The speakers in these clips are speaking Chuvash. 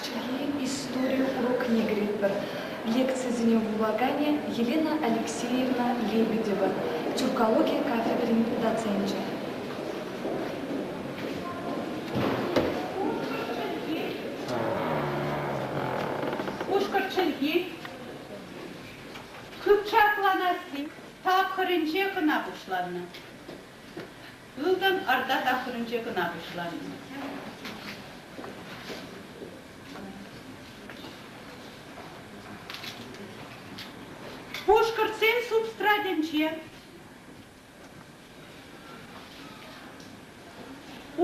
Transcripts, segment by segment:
чӗлхи истори урокне кӗретпӗр. Лекцисене вулаканӗ Елена Алексеевна Лебедева, тюркологи кафедрин доценчӗ. Пушкӑрт чӗлхи хыпчакланасси тапхӑрӗнче кӑна пуҫланнӑ. Ылтӑн Орда тапхӑрӗнче кӑна пуҫланнӑ. Пушкӑртсен субстратӗнче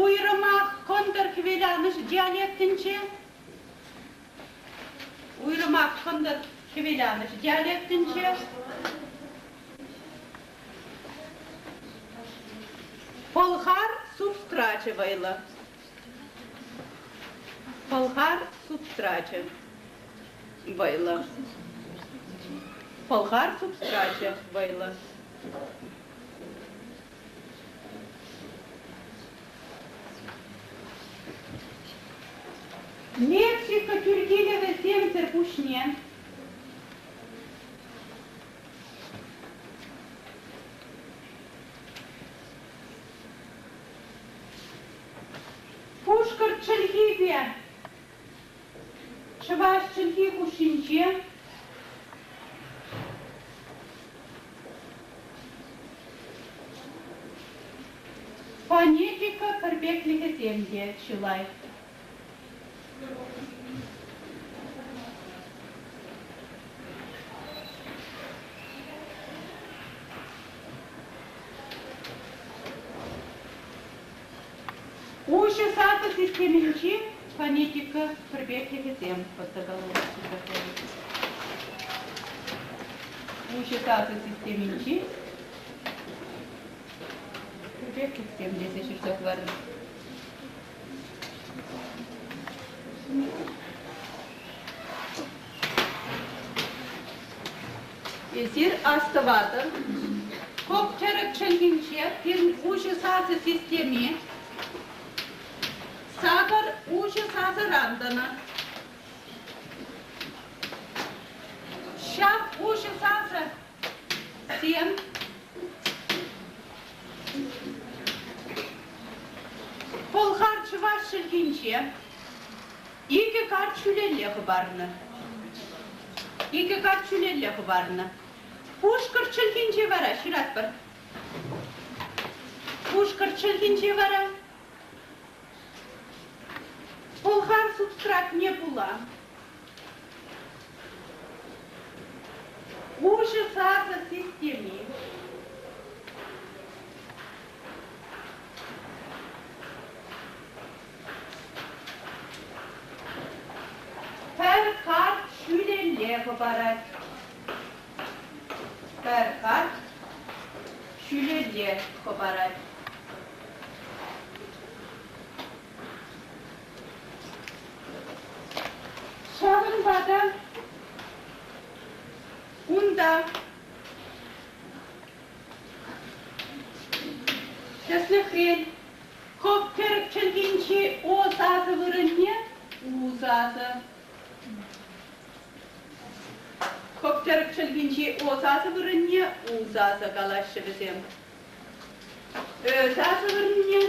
уйрӑмах кӑнтӑр хӗвеланӑҫ диалектӗнче уйрӑмах кӑнтӑр хӗвеланӑҫ диалектӗнче Пӑлхар субстрачӗ вӑйлӑ. Пӑлхар субстрачӗ вӑйлӑ. Пӑлхар субстрачӗ вӑйлӑ. Лексика тӳркилӗвӗсемсӗр пуҫне Пушкӑрт чӗлхипе чӑваш чӗлхи хушшинче фонетика пӗрпеклӗхӗсем те чылай. Уҫӑ сасӑ системинчи фонетика пӗрпеклӗхӗсем Уҫӑ сасӑ системинчи пӗрпеклӗхсем тесе ҫырса хӑварнӑ. Эсир астӑватӑр, кӑк-тӗрӗк чӗлхинче пирӗн уҫӑ сасӑ системи сакӑр уҫӑ сасӑран тӑнӑ. Ҫак уҫӑ сасӑсем пӑлхар-чӑваш чӗлхинче икӗ карт ҫӳлелле хӑпарнӑ. Икӗ карт ҫӳлелле хӑпарнӑ. Пушкӑрт чӗлхинче вара ҫыратпӑр. Пушкӑрт чӗлхинче вара пӑлхар субстратне пула уҫӑ сасӑ системи Пӗр карт ҫӳлелле хӑпарать. Пӗр карт ҫӳлелле хӑпарать. Ҫавӑнпа та унта тӗслӗхрен Кӑк-тӗрӗк чӗлхинчи О сасӑ вырӑнне У сасӑ. Кӑк-тӗрӗк чӗлхинчи О сасӑ вырӑнне У сасӑ калаҫҫӗ вӗсем. Ө сасӑ вырӑнне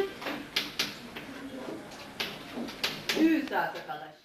Ӳ сасӑ калаҫҫӗ.